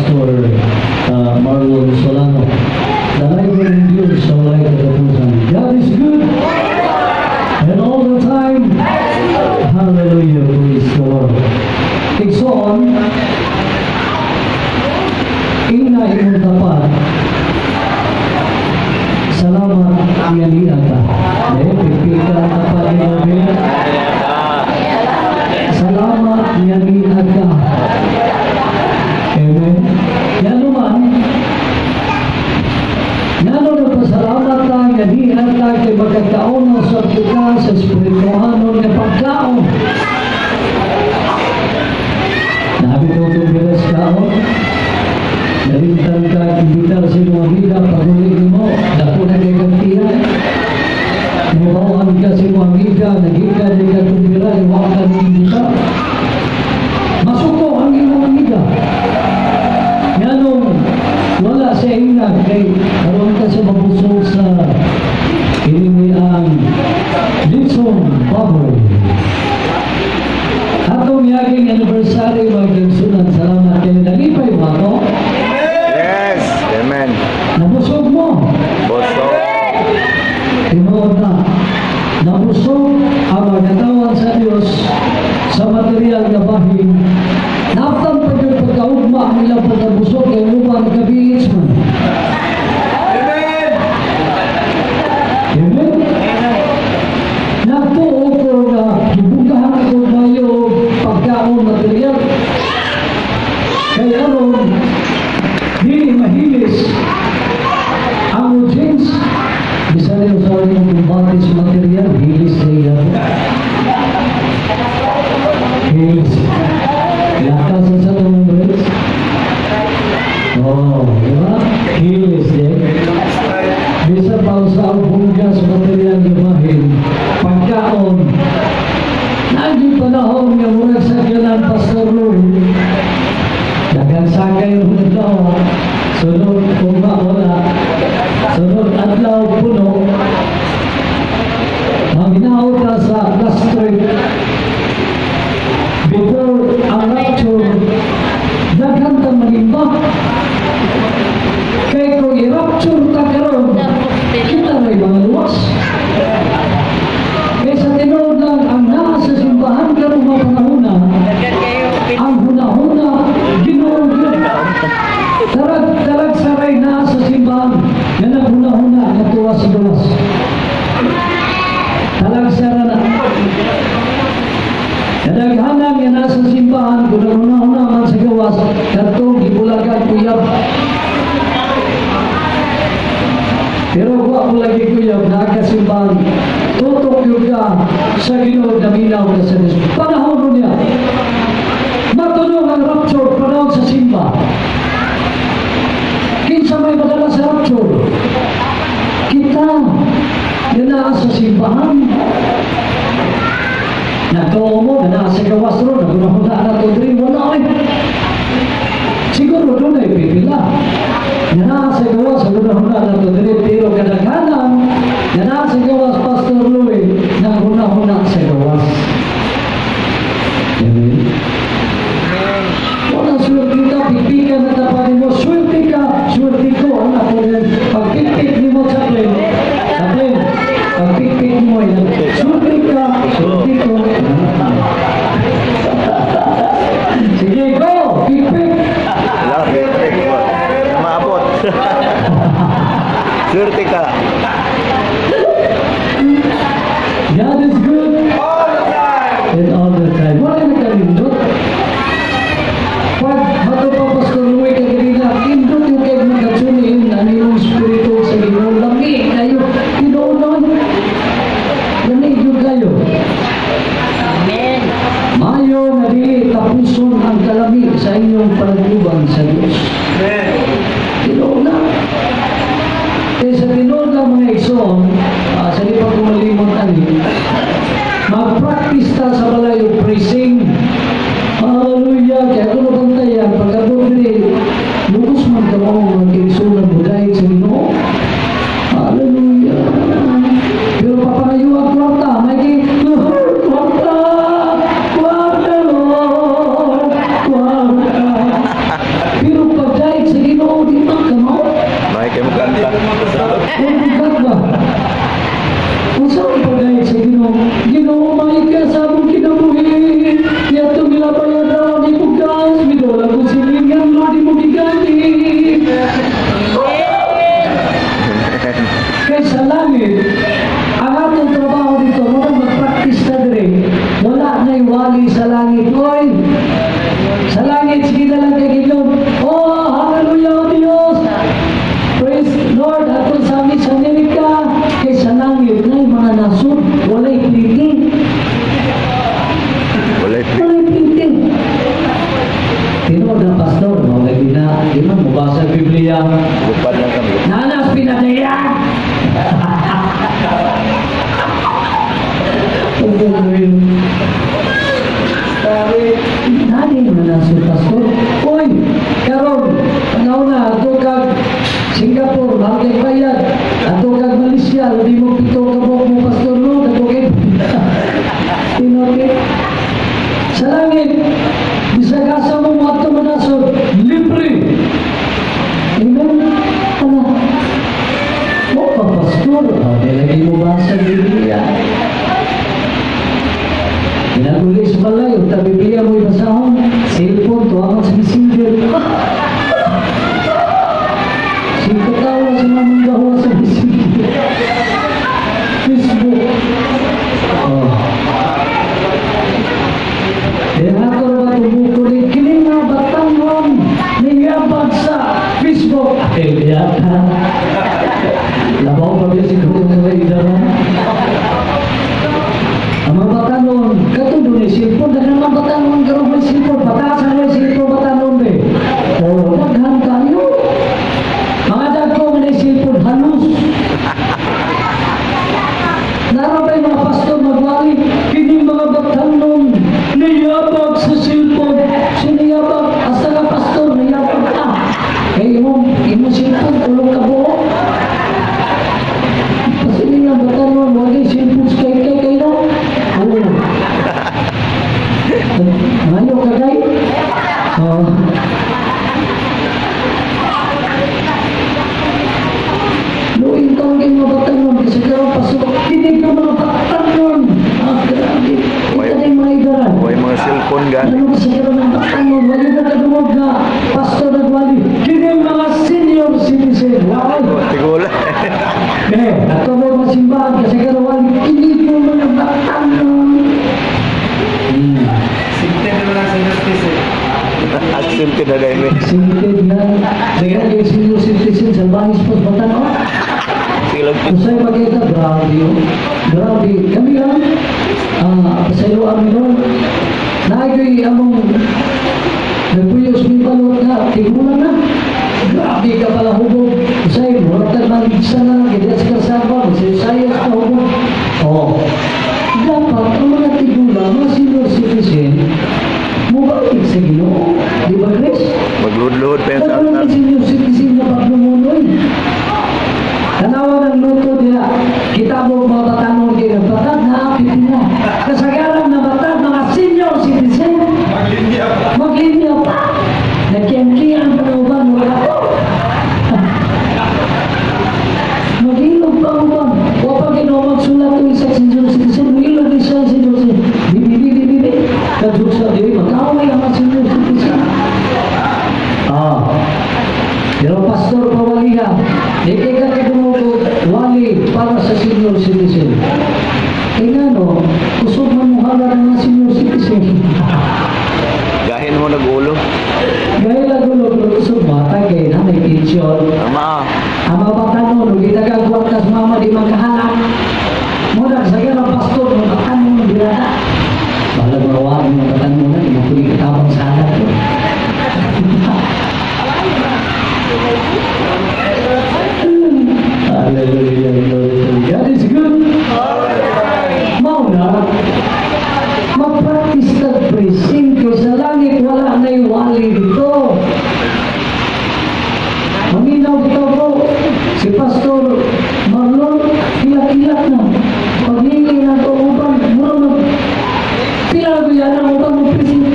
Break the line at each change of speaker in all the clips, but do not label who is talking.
Pastor Marlon Solano. Dalaygon ang Diyos sa walay katapusan. God is good and all the time. Hallelujah, praise the Lord. Igsoon, ina imong tapat, salamat nga niya ka. Eh, pipika ang tapat ni Robin. Salamat nga niya ka. Amen. Yan naman, ngano nagpasalamat ta nga niya ta kay magkakaon na sa kita sa espirituhanon nga pagkaon. Nabi ko itong bilas kaon. Nalimtan ka, imbitar sa imong amiga, paguli mo, dako na kay kang tiyan. Nibawaan ka sa imong amiga, nagika di ka kumbira, iwa ka ni imbitar. Masuko ang imong amiga. Nganong wala sa ingag kay karon ka sa mabusog sa ini ang Litson Baboy. Atong yaging anniversary, mga kaigsuonan, salamat kayo. Nalipay mo ako.
Yes. Amen.
Nabusog mo.
Busog.
Tinuod na. Nabusog ang mga katawan sa Diyos sa material nga bahin. Naptan pa yung pagkaugma ang ilang pagkabusog kay uban kabiits man.
Amen.
Amen? Nagtuo ko na gibugahan ko mayo pagkaon material. Kaya aron, dili mahilis ang audience. Bisan yung sa inyong kumbate sa material, hilis na iya. Hilis. Lakas sa itong words. Oh, di ba? Hilis eh. Bisa pa sa bungga sa material nga bahin, pagkaon, naging panahon nga murag sa kanan, Pastor Louie, daghang sakay ng adlaw, sunod ugma wala, sunod adlaw puno, maminaw ka sa last trip, before ang rapture, daghan ta manimba. Kay kung i-rapture ta karon, kita ray mga luwas. Kay sa tinuod lang, ang naa sa simbahan karong mga panahona, ang hunahuna, Ginoo gyud. Tarag tarag saray naa sa simbahan nga naghunahuna nga tuwa sa gawas. Talag sara na. Kadaghanan nga nasa simbahan, kung naghunahuna man sa gawas, kadtong gibulagan kuyab. Pero wa ko lagi kuyab, nakasimbahan, tutok yun ka sa Ginoo, naminaw ka sa Diyos. Panahon niya. Matunog ang rapture, panahon sa simba. Kinsa may madala sa rapture? Kita, nga naa sa simbahan. Nagtuo mo, nga naa sa gawas ro, nagunahuna na to diri, wala eh. Siguro doon ay pipila. Nga naa sa gawas, nagunahuna na to diri, pero kadaghanan, nga naa sa gawas, Pastor Louie, nagunahuna sa gawas. Amen. Wala swerte ka, pipika na tapanin mo, swerte ka, swerte ko, anak ko rin. Pag pikpik ni mo, chaplain, chaplain, pag pikpik mo yan, swerte ka, swerte ko. Sige, go, pikpik.
Wala, perfect. Maabot. Swerte ka.
God is good and all the time. Wala na kalindot. Pag matupang Pastor Louie ka kanina, indot yung kay magkatsuniin ang iyong espiritu sa Ginoo. Lami kayo. Tinuod naman. Lami yung kayo.
Amen.
Mayo nga dili tapuson ang kalami sa inyong panagluban sa Diyos. Tinuod na. Kaya sa tinuod lang mga igsoon, sa di pa kumalimot ani, mag-practice ta sa balay og praising. Hallelujah! Kaya kung nabantayan, pagkabot diri, lubos man ka mo mga kaigsuonan budayeg sa Ginoo. Hallelujah! Pero papangayo ang kwarta, may kay Lord, kwarta! Kwarta, Lord! Kwarta! Pero pag man mobasa Biblia.
Lupad lang kami.
Nanas pinadayan! Nani mo na si pastor? Uy, karon, panahon na, ato kag Singapore, mahal kay bayad. Ato kag Malaysia, labi mo 7 ka buok mo pastor, no? Ato kay Tinoke. Sa langit, bisag asa mo moadto manasod, libre. Amen? Ano? Mo pa, pastor, oh, di lagi mo ba sa Biblia? Ginaguli sa balay, unta Biblia mo ibasahon, cellphone, tuwangan sa Messenger. Singkatawa sa mamang gawa sa Messenger. Facebook. Oh. Dinato ba tumukulit? Kini mga batangon, niyabag sa Facebook. Ay, yata. Labaw pa biya siguro nga idaran. Ang mga batanon, katudo ni cellphone, daghan mga batanon, karon may cellphone, patasan may cellphone, batanon be. Oh, daghan kayo. Mga dagko may cellphone, halos. Nara ba'y mga pastor magwali, kini mga batanon, niyabag sa cellphone. Siniyabag, asa nga pastor, niyabag ka. Kaya imong cellphone, tulong ka buo. Kasi niya batanon, wagi cellphone kay kay kay na. Oo. Mayo ka kay? Oo. Luin taong kayo mga batanon, kasi karoon pasok, hindi ka mga batanon. Ah, grabe. Ito na yung mga idaran.
Huwag mga cellphone gani.
Ano kasi karoon ng batanon, wali na kadungog na pastor nagwali. Kini mga senior citizen. Why?
Tigula.
Eh, ato mo masimbahan kasi karoon wali, kini mo mga batanon.
Accepted na dahil.
Accepted na. Daghan kay senior citizen sa bahis po sa batanon.
Silang
Usay magkita, grabe yun. Grabe. Kami lang, pasaylo amin nun. Naiko'y among nagpuyos may balot na, tigulang na. Grabe ka pala hubog. Usay, murag ka maligsa na, kaya sa kasama, masayos ka hubog. Oo. Dapat, ang mga tigulang, mga senior citizen, mubalik sa Ginoo. Di ba, Chris?
Magludlud pa yan sa
Ano
altar.
ang senior citizen na paglumunoy? Tanawa ng luto nila, kita mo mga batanon kayo, batad na apit na. Kasagaran na batad, mga senior citizen, maglinya pa. Nagkiyang-kiyang pa na uban, wala po. Maghilog pa uban. O pag ginoo magsulat ko isang senior citizen, maghilog isa senior citizen. Bibi, bibi, bibi. Kadug sa diri, mag-away ang mga senior citizen. Ah. Pero pastor pawaliha, di kay kakadungog wali para sa senior citizen. Kaya nga no, kusog man mo hala ng mga senior citizen.
Gahin mo nag-ulo.
Gaya lang ulo, pero kusog bata kay na may pension.
Tama.
Ang mga bata no, nung itagagwat kas mama, di man kahalak. Muna, sa kaya ng pastor, mga bata mo, birata. Balag marawaan mga bata mo na, di mo pwede katabang sa halak. Hallelujah, glory to God is good. Mao na, mag-practice ng praising kay sa langit wala na wali dito. Maminaw dito po, si Pastor Marlon, hilak-hilak na. Paghingi na ito upang mura mag pila ko yan ang upang mag-praising.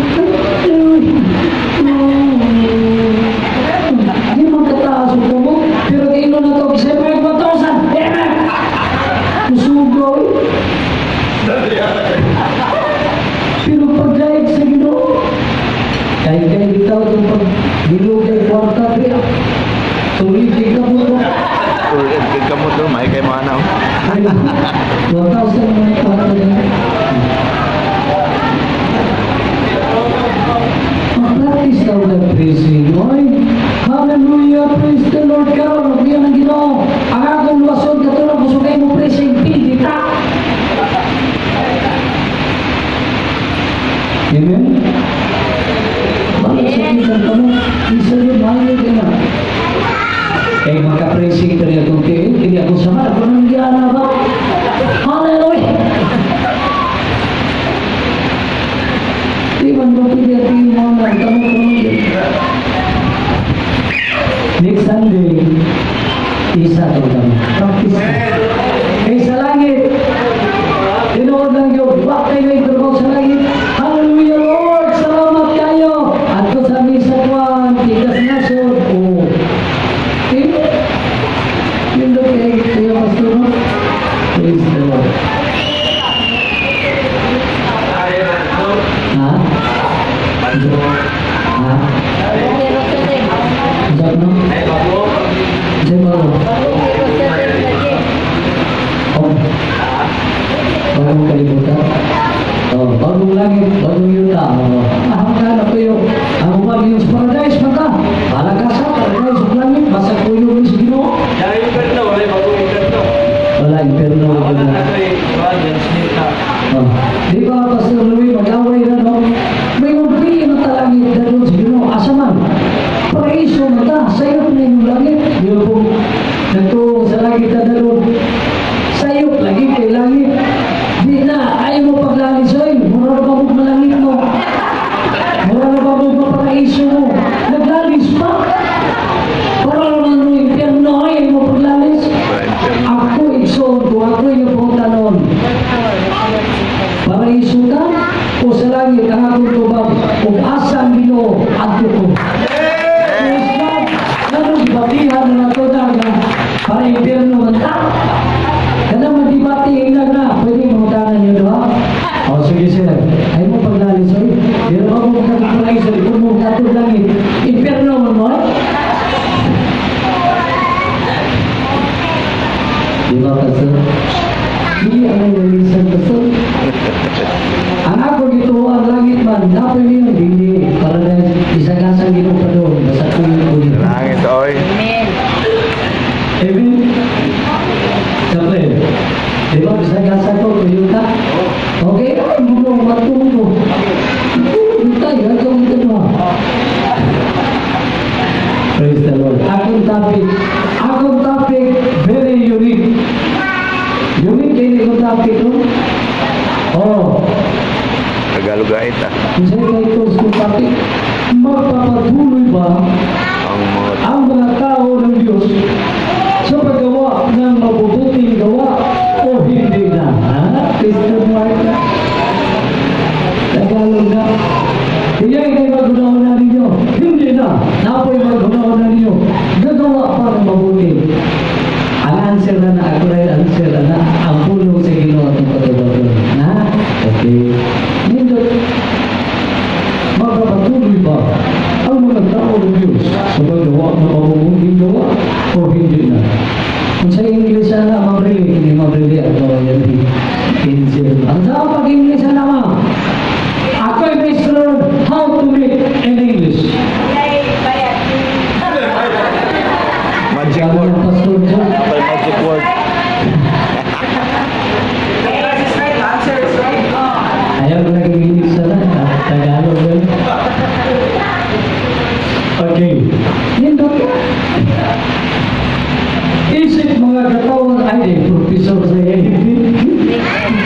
Di man kataas ang kumot, pero kayo na ito, kasi may 1,000, amen! Musugoy. Pero pagdayag sa Ginoo, kay kay bitaw itong pagbilog kay kwarta, kaya tuloy kay kamot.
Tuloy kay kamot, may kay manaw.
1,000 mga kwarta niya. Mag-practice daw ng praising. Oy, hallelujah, praise the Lord. Karon, magbiya ng Ginoo. Ang akong luwason, katulad ko sugay mo praising, pili ta. Amen? Bakit sa kisang kamo? Isa yun, mahayo ka na. Next Sunday, isa to kami. Practice. Kay sa langit, tinuod lang yun, wa kay may trabaho sa langit. Hallelujah, Lord! Salamat kayo! Adto sa misa kwan, tikas nasod. Oh. Eh, nindot kay kayo, Pastor, no? Praise the Lord. Ha? Ha? Unsa no? Unsa ba? Oh. Bagong kalibutan. Oh, bagong langit, bagong yuta. Oh. Ah, na kayo. Ang uban yung paradise man ta. Bahala ka sa paradise ug langit, basta kuyo ni sa Ginoo. Wala imperno. Wala na. Oh. Di ba, Pastor Louis, mag-away na, no? May pili na talangit dadon sa Ginoo. Asa man? Paraiso man ta, sayop na inyong langit. Di ba po, nagtuo sa langit ta dadon. Sayop lagi kay langit. Di na, ayaw mo paglalis, oy. Mura na ba mo malangit mo? Mura na ba mo maparaiso mo? Naglalis pa? Para naman mo impyerno, ayaw mo paglalis? Ako, igsoon ko, ako yung pong tanon. Paraiso ka o sa langit ang akong tubag ug asa ang Ginoo adto ko. Praise God. Nganong debatihan na nato na nga para impyerno man ta? Kanang magdebate ilang na, pwede mangutanan niyo diba? O sige sir, ay mo paglalis oy. Di ba mo magkakaparaiso, di mo magkatod langit. Impyerno man mo? Di ba, Pastor? Hindi ang nalisan, Pastor. Ang ako gituo ang langit man, napoy niyo, dili, paradise, isagasang Ginoo pa doon, basta kuyo ko dito.
Langit, oy.
Amen.
Amen? Siyempre, di ba, bisagasa ko, tuyo ka? Okay, ay, mulo, matulog ko. Tayo, ikaw ito mo. Praise the Lord. Akong topic, very unique. Unique kayo akong topic, no? Oh,
Tagalog gahit ah.
kung sa'yo title sa topic, magpapatuloy ba
Ang mga
ang mga tao ng Diyos sa paggawa ng mabubuting gawa o hindi na? Ha? Question mark na. Tagalog na. Hindi kayo magunaon na ninyo. Hindi na. Napoy magunaon na ninyo. Gagawa pa ng mabuti. Ang answer na na, ako rin answer na na, ang pulong sa Ginoo atong patubagon. Na? Okay. Nindot. Magpapatuloy ba ang mga tao ng Diyos sa paggawa ng mabubuting gawa o hindi na? Kung sa English na, Ma'am Riley, hindi Ma'am Riley, ako yan, Angel. Ang sa pag-English na, ma'am? Ako ay Mr. How to Make in English.
Magic
Sabi
word.
ng pastor dyan.
May magic word.
Ayaw ko naging English na lang. Tagalog lang. Okay. Nindot ka. Isip mga katawan, ay di, professor sa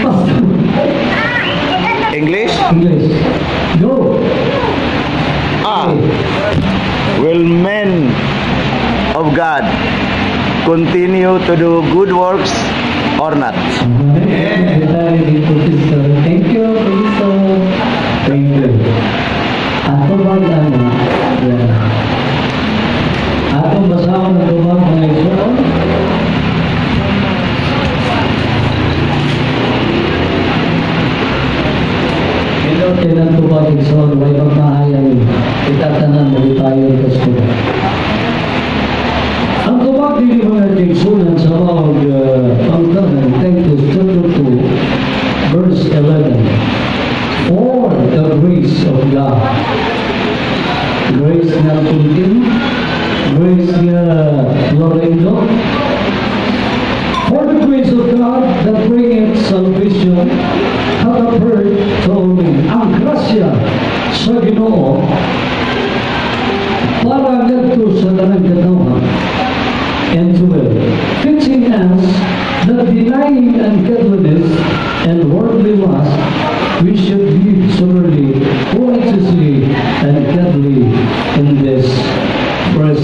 Pastor.
English?
English. Go.
Ah. Will men of God continue to do good works or not?
Professor. Thank you, Professor. Thank you. Ato ba ano? Yeah. Atong basahon ang tubag mga igsoon. Pindot kay ng tubag igsoon, way magmahayag. Itatanan mo tayo gusto. Ang tubag dili mga igsunan sa mga pangtan ng Titus chapter 2 verse 11.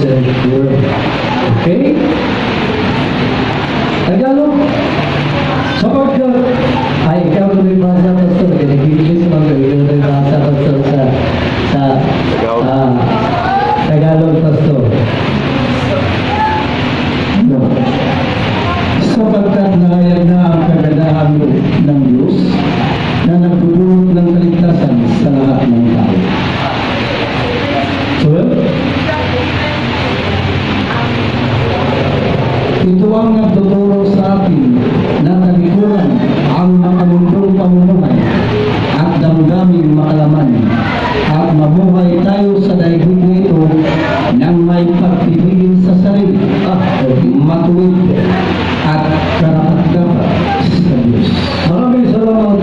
present world. Okay? Tagalog. Sapagkat, ay, ikaw na may basa, Pastor. Kaya nag-English man ko. Ikaw na may basa, Pastor, sa
Tagalog.
Tagalog, Pastor.
No. Sapagkat nahayag na ang kagandahang ng Diyos na nagdudulot ng kaligtasan sa lahat ng tao.
12?
Ito ang nagtuturo sa atin na talikuran ang makamundong pamumuhay at damdaming makalaman at mabuhay tayo sa daigdig na ito ng may pagpipigil sa sarili, matuwid at karapat-dapat sa Diyos.
Maraming salamat,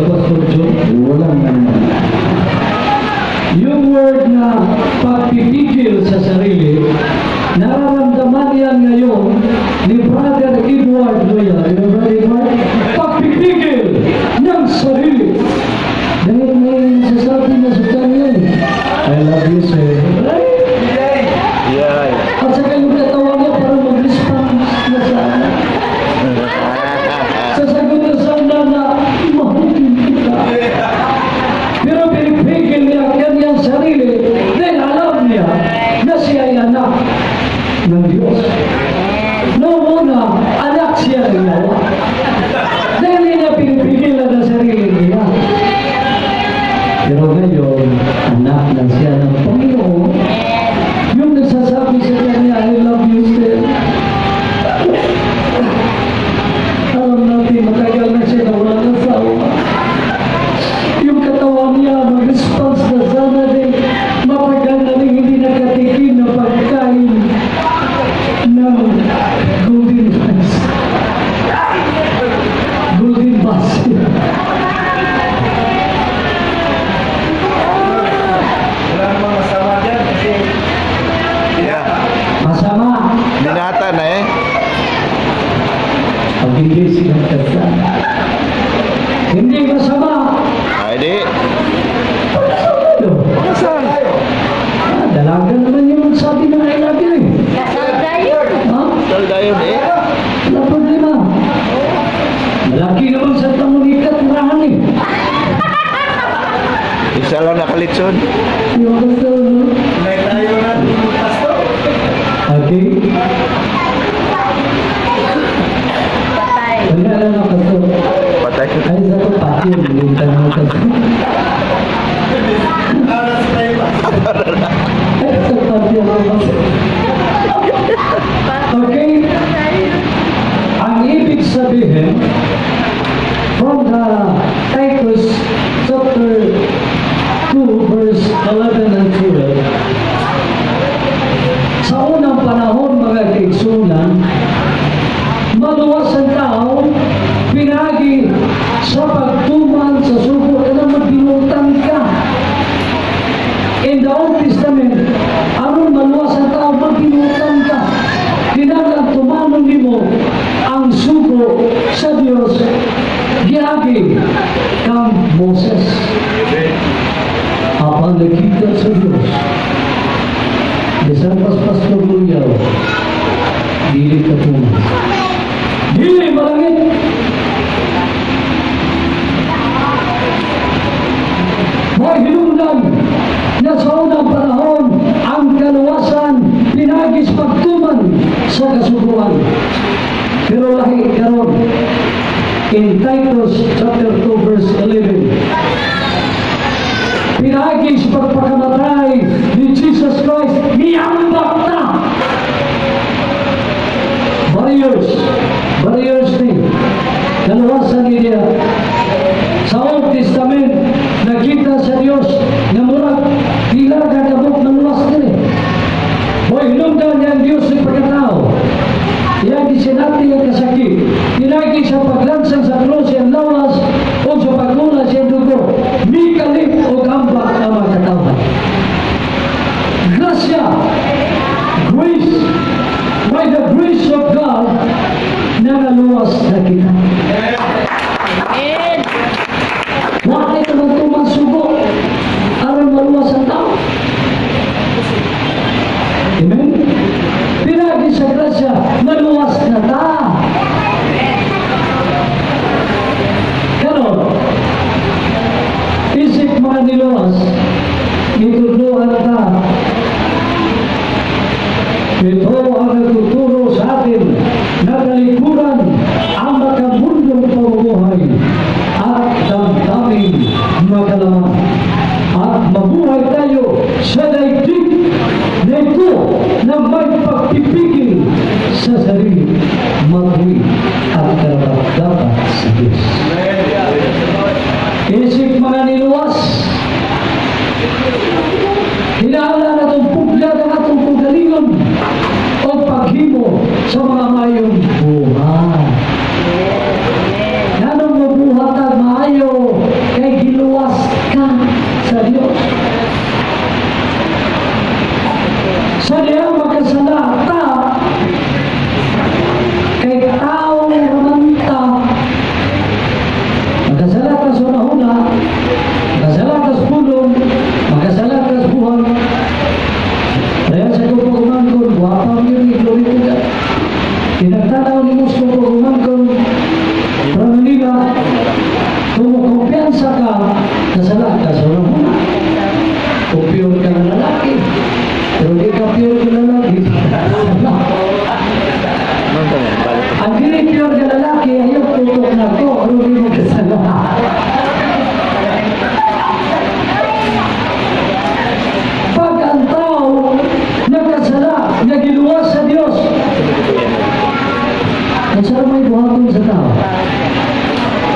Pastor Joe.
Walang anuman.
Yung word na pagpipigil sa sarili, nararamdaman yan ngayon ni Brother Edward Loya. Di ba, Brother Edward? Pagpipigil ng sarili. Dahil may nasasabi na sa kanya eh, "I love you, sir." Right?
Yeah.
At saka yung katawan niya parang mag-response na sana. Sasagot na sana na mahalin kita. Pero pinipigil niya ang kanyang sarili dahil alam niya na siya ay anak ng Diyos. Noong una, anak siya ng Yawa. Dahil hindi niya pinipigilan ang sarili niya. Pero ngayon, anak na siya ng Panginoon. Yung nagsasabi sa kanya, "I love you, sir." Alam natin, matagal na siya na wala ng asawa. Yung katawan niya, mag-response na sana din. Matagal na rin hindi nakatikim na pagkain ng golden rice. Golden basil.
Wala namang masama dyan kasi
Masama.
Binata na eh.
Pag hindi sila kasal. Hindi masama.
Ay di.
Ano?
Kasal.
Ah, dalaga naman yung sabi ng "I love you" eh.
Kasal tayo.
Ha?
Kasal tayo eh.
Wala problema. Malaki naman sa tamunikat, murahan eh.
Isa lang nakalitson.
Yung kasal, no?
May tayo natin pastor.
Okay.
Patay.
Wala na lang, Pastor.
Patay.
Ay, sa ko pati yung tanong, Pastor.
Aras tayo pastor.
Ay, sa pati ang Pastor. Okay. Ang ibig sabihin, from the Titus chapter 2, verse 11 and 12, sa unang panahon, mga kaigsunan, maluwas ang tao, pinagi sa pagtuman sa sugo, kaya magbinutan ka. In the Old Testament, aron maluwas ang tao, magbinutan ka. Kinahanglan tumanon nimo ang sugo sa Dios giagi kang Moses. Apan nakita sa Dios, bisan pas Pastor Luyaw, dili ka tuman. Dili malangit. May hinungdan na sa unang panahon ang kaluwasan pinagis pagtuman sa kasuguan. Pero lahi karon in Titus chapter 2 verse 11. Pinagi sa pagpakamatay ni Jesus Christ, niambak na. Barriers, barriers ni kaluwasan niya. Sa Old Testament, nakita sa Dios nga murag pila ka kabuk ng luwas diri. Mo'y hinungdan niya ang Dios ng pagkatao. Iyang gisinati ang kasakit. Pinagi sa paglansang sa krus iyang lawas o sa pagmula siyang dugo. Mikalit o ambak ang mga katawhan. Grasya, grace, by the grace of God, nangaluwas na kita.
Amen.
Wala ito magtumang sugo aron maluwas ang tao. Amen? Ito ang nagtuturo sa atin na talikuran ang makamundong pamumuhay at damdaming makalaman. At mabuhay tayo sa daigdig na ito na may pagpipigil sa sarili, matuwid at karapat-dapat sa Diyos. Isip mga niluwas, kinahanglan atong puglag ang atong kaugalingon o paghimo sa mga mayong buhat. Nganong mabuhat ang maayo kay giluwas ka sa Dios. Sa diha makasala ta kay tao raman ta, makasala ka sa una, makasala ka sa pulong, makasala ka sa buhat. Kaya sa kong pagumangkon, wapa yun, glory to God. Pinagtanaw ni mo sa kong pagumangkon, from Manila, kung kumpiyansa ka, nasala ka sa una. Kung pure ka na lalaki, pero di ka pure ka lalaki, sala.
Nonton yan, balik.
Ang dili pure ka lalaki, ayaw tutok na to, pero di mo kasala. Pag ang tao nagkasala, nagiluwas sa Diyos, ang sarap may buhaton sa tao.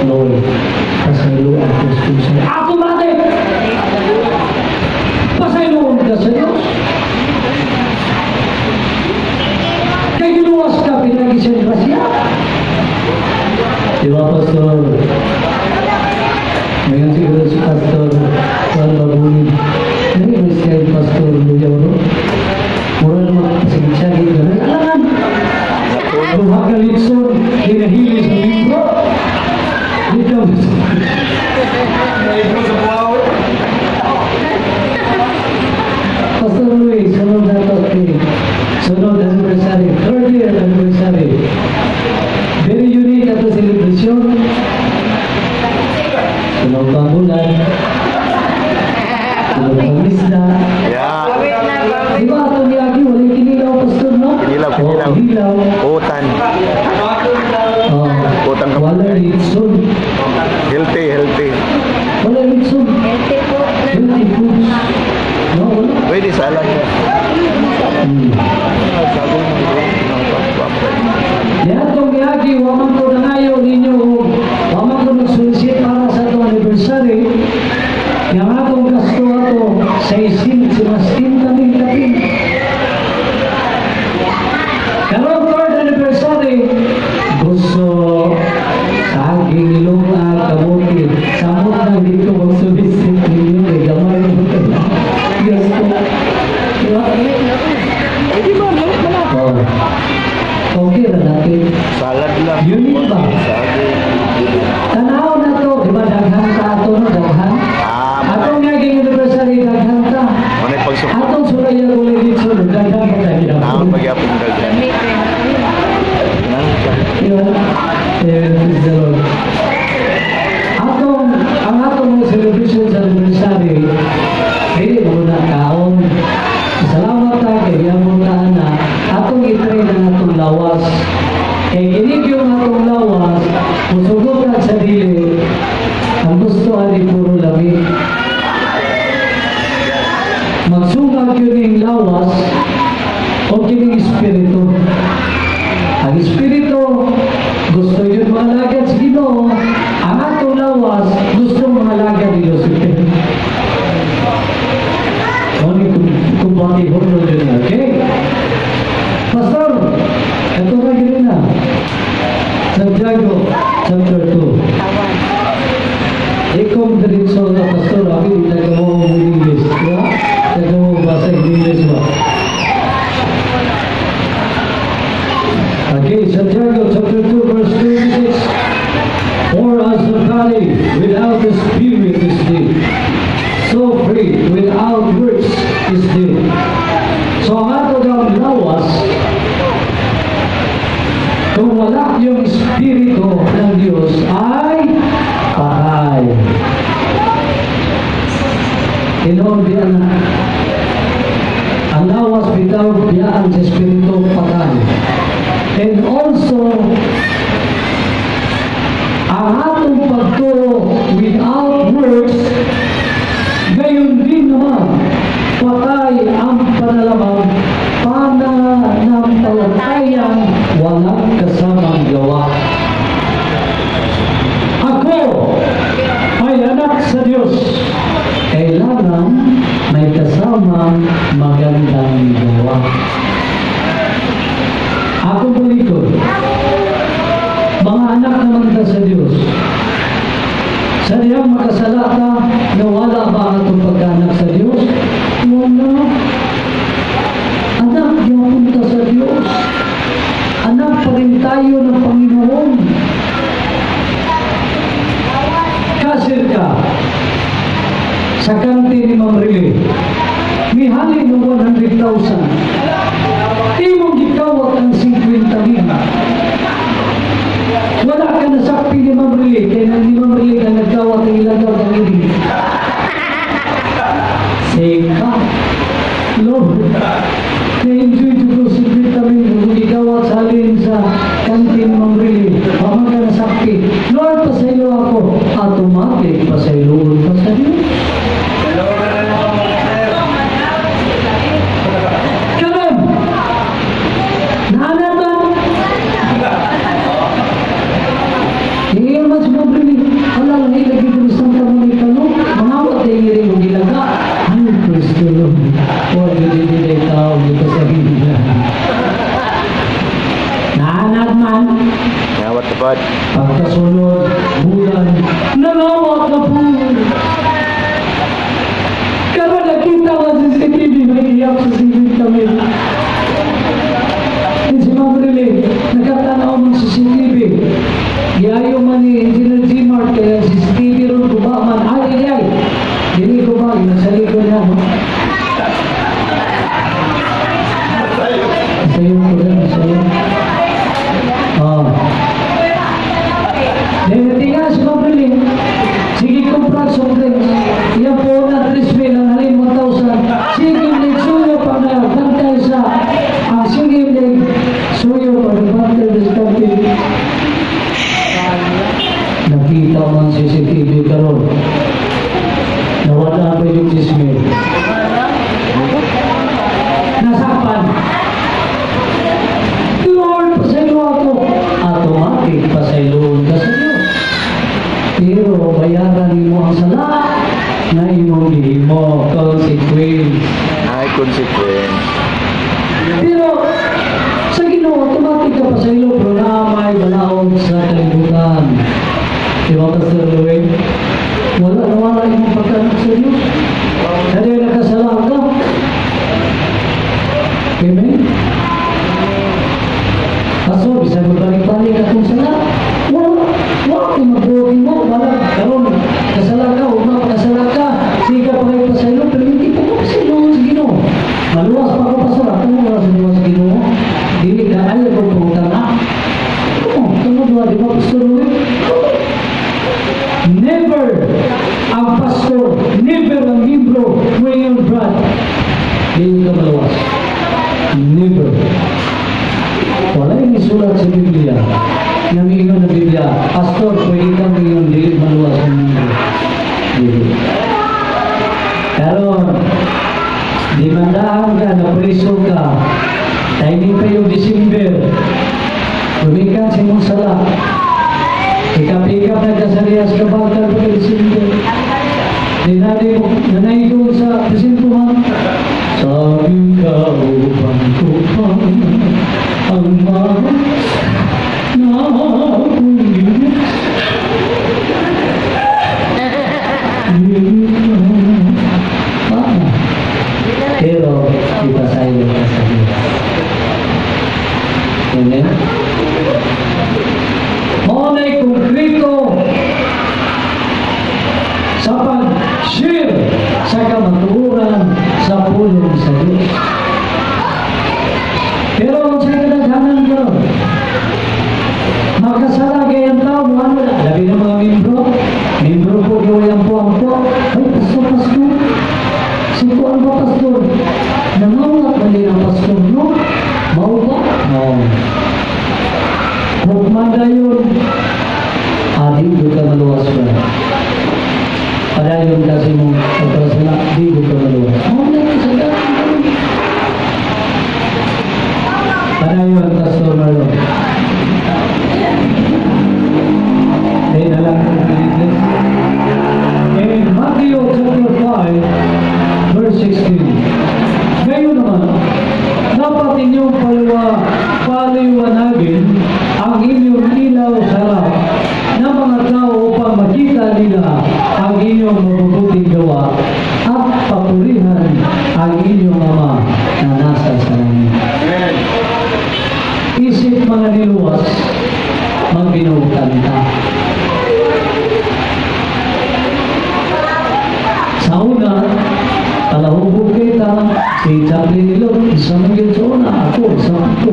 Lord, pasaylo ang Diyos kung sa'yo. Automatic! Pasayloon ka sa Diyos. Kaya giluwas ka, pinagi sa grasya. Di ba, Pastor? Ngayon siguro si Pastor Juan Babulin. Hindi ba siya yung Pastor Luyaw, no? Mura naman pasensya dito. Alangan! Duha ka litson, hinahili sa libro. Dito.
Libro sa buhawi.
Pastor Luis, sunod na to. Sunod anniversary, third year anniversary. Very unique ato celebration. Sunod pang bulan. Sunod pang isda.
Yeah.
Di ba atong niagi, walay kinilaw, Pastor, no?
Kinilaw, kinilaw.
Oh, kinilaw.
Utan.
Oh,
Utang ka.
wala litson.
Healthy, healthy.
Wala litson.
Healthy po na.
Healthy foods. No, wala.
Pwede salad yan.
Niadtong niagi, waman ko nangayo ninyo, waman ko nagsulisit para sa atong anniversary, yang atong gasto ato sa isin, si Mastin kaming kapin. Karong third anniversary, gusto saging, ilunga, kamuti, samot na dito magsulisit ninyo, eh, gamay mo ito. Gasto. Diba?
Pwede ba? Wala.
Oh. Okay na natin.
Salad lang.
Unique ba?
Saging.
Tanaw na to, di ba daghan ta ato no, daghan?
Ah,
Atong naging anniversary, daghan ta.
Manay pagsupot.
Atong suraya kulay dito, daghan ka tayo.
Naon pagyapon daghan.
Lamig rin.
Di ba? Eh, praise the Lord. Atong, ang atong mga celebration sa anniversary, dili mo na kaon. Salamat ta, kay gihapon ta na, atong i-train ang atong lawas. Kay kinig yung atong lawas, musugot ka sa dili, ang gusto ani puro lami. Magsungag yun yung lawas o kining espiritu. Ang espiritu, gusto yun mahalagad sa Ginoo. Ang atong lawas, gusto mahalagad ni Lucifer. Mao ni kumbati hono yun na, okay? Pastor, ito na gini na. Santiago, chapter 2.
Tawan.
Ikom diretso na pastor, abi di tayo mo English, di ba? Tayo mo basa English ba? Okay, Santiago chapter 2 verse 26. For as the body without the spirit is dead, so faith without works is dead. So ang ato daw lawas, kung wala yung espiritu ng Diyos ay patay. Tinuod biya na. Ang lawas bitaw biyaan sa espiritu. Pananampalatayang walang kasamang gawa. Ako ay anak sa Diyos. Kailangan may kasamang magandang gawa. Ako bulikod. Mga anak naman ta sa Diyos. Sa dihang makasala ka, nawala ba ang atong pagkaanak sa Diyos? Wala. Anak, gyapon ta sa Diyos. Anak pa rin tayo ng Panginoon. Cashier ka sa kanti ni Ma'am Rili. Mihalin ng 100,000. Imong gikawat ang 50 mil. Wala ka nasakpi ni Ma'am Rili, kaya nang ni Ma'am Rili ka nagkawat ang ilagaw ng ibig. Seka. Lord, na-enjoy ko 50 mil kung gikawat sa halin sa kanti ni Ma'am Rili. Wala ka nasakpi. Lord, pasaylo ako. Automatic, pasayloon ka sa Diyos.
Dalawa na lang mga sir.
Karon, naanad ba? Hindi man si Ma'am Rili. Wala lang ilagi ko ni Santa Monica, no? Mangawat na iri mong gilaga. Ay, praise the Lord. Huwag yun hindi na ikaw, hindi pa sa Biblia. Naanad man,
Ngawat tapad.
Pagkasunod, bulan, nangawat na po. Karon nakita ko sa CCTV, may iyak sa CCTV. Si Ma'am Rili, nakatanaw man sa CCTV. Giayo man ni Engineer G. Mark, kaya CCTV ron guba man. Ay, ay, ay. Dili ko ba, nasa likod niya, no? Sayo ko rin, sayo. Oh. Then, tingnan si Ma'am Rili. Sige, kumpra soft drinks. Iyan po na 3 mil, ang halin 1,000. Sige, suyo pa na bantay sa ang sige, suyo pa na bantay sa kanti. Nakita man CCTV karon. Nawala pa yung chisme. Nasakpan. Lord, pasaylo ako. Automatic, pasayloon ka sa Diyos. Pero bayaran nimo ang sala na imong gihimo, consequence.
Ay, consequence.
Pero sa Ginoo, automatic ka pasaylo, pero na may balaod sa kalibutan. Di ba, Pastor Louie? Wala, nawala imong pagkaanak sa Diyos. Kaya nakasala ka. Amen? Pastor, bisag magbalik-balik akong sala. Wala, wala kay magbuhat mo. Wala, karon kasala ka, ugma kasala ka. Sige ka pa kayo pasaylo, pero hindi pa ko pasaylo sa Ginoo. Maluwas pa ko, Pastor. Ako mo wala sa luwas sa Ginoo. Dili ka, ayaw ko pangutang. Ah, oo, tungod ba, di ba, Pastor Louie? Never ang pastor, never ang libro, William Brad. Dili ka maluwas. Never. Wala yung isulat sa Biblia. Yung ingon ng Biblia, "Pastor, pwede kang ingon, dili maluwas ang mundo." Dili. Karon, demandaan ka, napriso ka, timing pa yung December, gumikan sa imong sala, Ikap-ikap na kasariyas ka bakal pa December. Di natin mo, nanaygon sa presintuhan. Sabi ka upang kupang ang mga nakulit. Ah. Pero, ipasaylo ka sa Diyos. Amen? Mao na'y konkreto sa pag-share sa kamatuoran sa pulong sa Diyos. Pero kung sa kadaghanan karon, makasala kay ang tao, ano na, labi ng mga membro, membro po gawin ang po. Ay, pastor, pastor, si kuan ba, pastor? Nangawat ba din ang pastor, no? Mao ba? No. Hukman dayon, adi Padayon, Pastor Marlon. Eh, na lang kung English. In Matthew chapter 5, verse 16. Ngayon naman, dapat inyong paliwanagin ang inyong ilaw sa harap ng mga tao upang makita nila ang inyong mabubuting gawa at papurihan ang inyong Ama na nasa sa langit.
Amen.
Isip mga niluwas, magbinutan ta. Sa una, palahubog kita, si Chaplin Ilog, isa man yun sa una, ako, isa ako.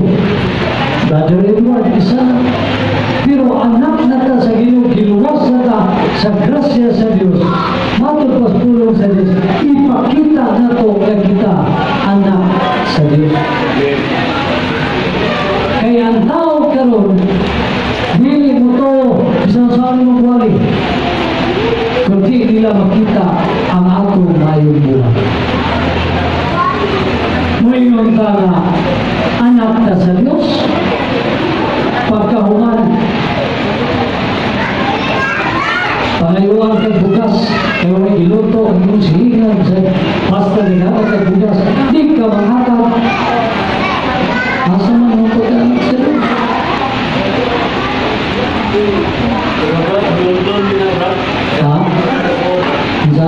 Brother Edward, isa na. Pero anak na ta sa Ginoo, giluwas na ta sa grasya sa Dios. Matod pas pulong sa Dios, ipakita na to nga kita anak sa Dios. Kaya ang tao karon dili mo to bisan saan mo wali. Kundi nila makita ang atong maayong buhat. Moingon ta nga anak ta sa Dios, pagkahuman pangayuan kag bugas, kay way giluto ang imong silingan sa basta gihatag kag bugas, di ka manghatag. Asa man mo pagkaanak sa Dios? Ha? Unsa?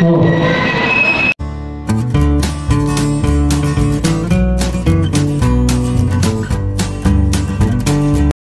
Oh.